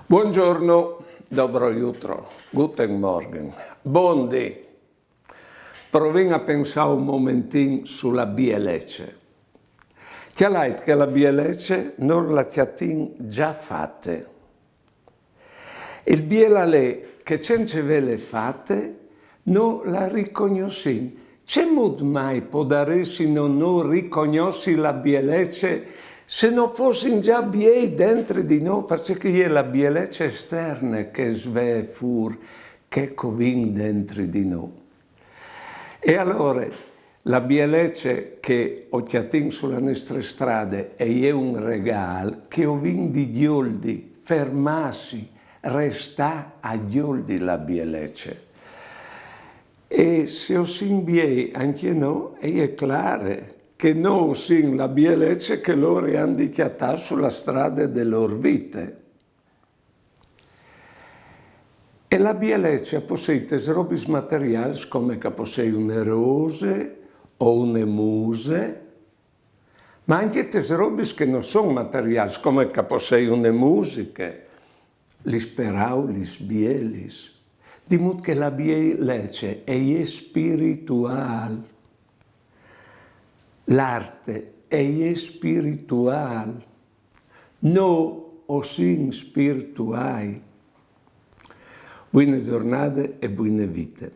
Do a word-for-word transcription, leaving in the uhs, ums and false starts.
Buongiorno, dobro jutro, guten Morgen, bondi. Provìn a pensà un momentin su la bielece. Cjalait che la bielece no la cjatìn za fate. Il biel al è che cence vêle fate no la ricognossìn. Cemût mai podaressino no ricognossi la bielece se no fossin za biei dentri di nô? Parcè che e je la bielece esterne che e svee fûr chê che o vin dentri di nô. E alore, la bielece che o cjatìn su la nestre strade e je un regâl che o vin di gjoldi, fermâsi, restâ a gjoldi la bielece. E se o sin biei ancje nô, e je clâr che nô o sin la bielece che lôr a àn di cjatâ su la strade de lôr vite. E la bielece e à possei tes robis materiâls come che e à possei une rose o une muse, ma ancje tes robis che no son materiâls, come che e à possei une musiche, lis peraulis bielis. Di mût che la bielece e je spirituâl. L'arte e je spirituâl. Nô o sin spirituâi. Buine zornade e buine vite.